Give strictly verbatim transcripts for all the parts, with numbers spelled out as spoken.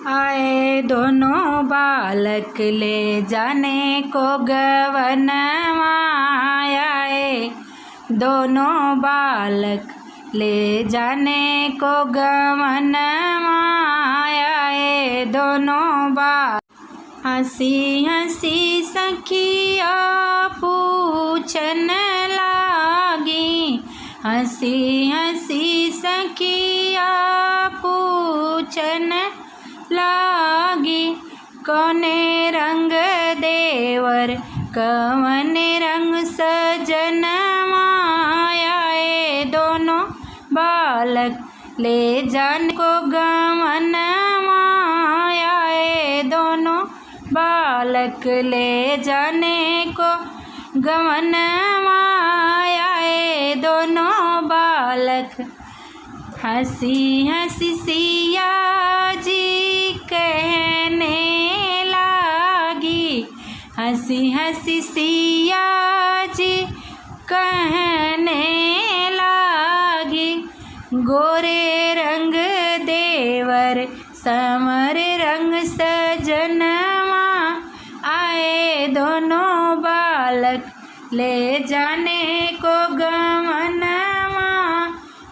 आए दोनों बालक ले जाने को गवनवा, आए दोनों बालक ले जाने को गवनवा, आए दोनों बा-, हँसी हँसी सखिया पूछन लागी, हँसी हँसी सखिया पूछन लागी, कौने रंग देवर, कवन रंग सजनवा, आए दोनों बालक ले जाने को गवनवा, आए दोनों बालक ले जाने को गवनवा, आए दोनों बालक। हँसी हँसी सिया जी कहने लागी, हँसी हँसी सिया जी कहने लागी, गोरे रंग देवर, समर रंग सजनवा, आए दोनों बालक ले जाने को गवनवा,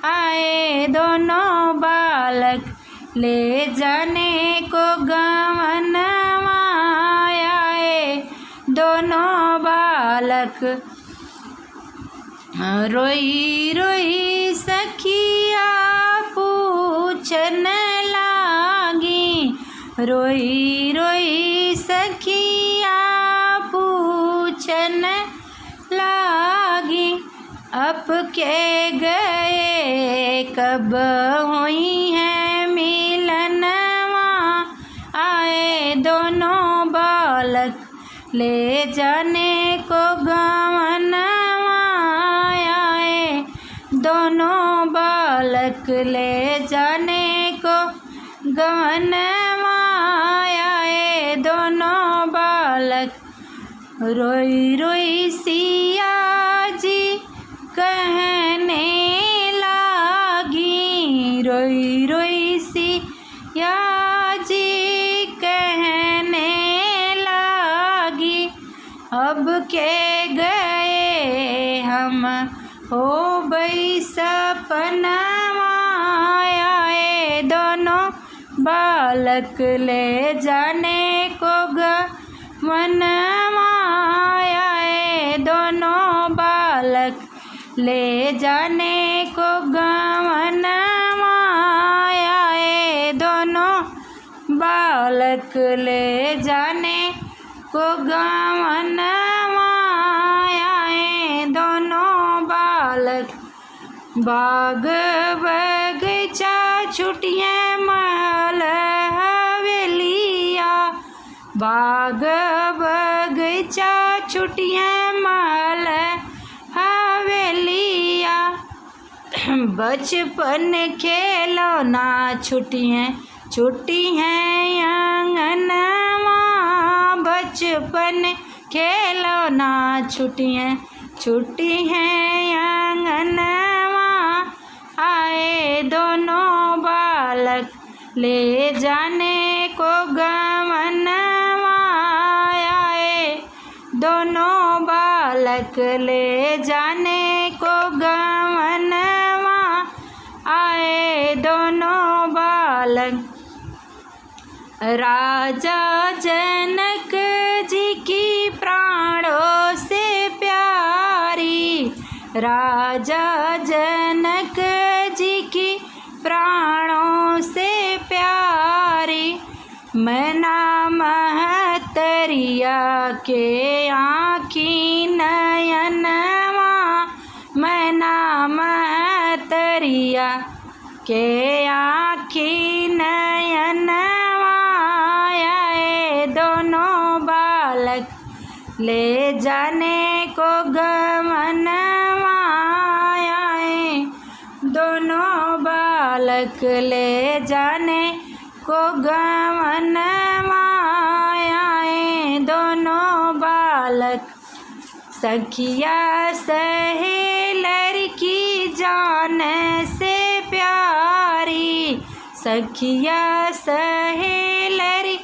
आए दोनों बालक ले जाने को गवनवा, आए दोनों बालक। रोई रोई सखिया पूछन लागी, रोई रोई सखिया पूछन लागी, अब के गए कब होइहैं मिलनवा, आए दोनों बालक ले जाने को गवनवा, आए दोनों बालक ले जाने को गवनवा, आए दोनों बालक। रोई रोई सिया जी कहने लागी, रोई रोई सिया जी कहने लागी, अब के गए हम होबई सपनवा, आए दोनों बालक ले जाने को गवनवा, आए दोनों बालक ले जाने को गवनवा, आए दोनों बालक ले जाने को गवनवा, आए दोनों बालक। बाग बगीचा छुटिहैं महल हवेलिया, बाग बगीचा छुटिहैं महल हवेलिया, बचपन खेलौना छुटिहैं, छुटिहैं आंगनवा, बचपन खेलौना छुटिहैं, छुटिहैं आंगनवा, आए दोनों बालक ले जाने को गवनवा, आए दोनों बालक ले जाने को गवनवा, आए दोनों बालक। राजा जनक जी की प्राणों से प्यारी, राजा जनक जी की प्राणों से प्यारी, मैना महतरिया के आँखी नयनवा, मैना महतरिया के आँखी नयनवा, आए दोनों बालक ले जाने को गवनवा, आए दोनों बालक ले जाने को गवनवा, आए दोनों बालक। सखिया सहेलर की जान से प्यारी, सखिया सहेलरी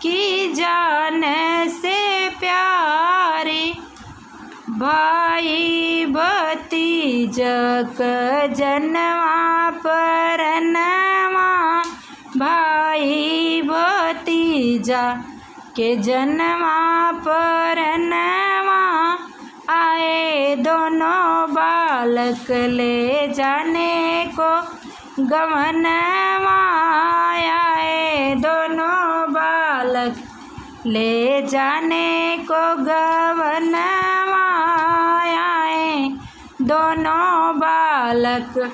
की जान से प्यारी, भाई भतीजक जनवा परनवा, भाई भतीजा के जनवा परनवा। आए दोनों बालक ले जाने को गवनवा, आए दोनों बालक ले जाने को गवनवा। आए दोनों बालक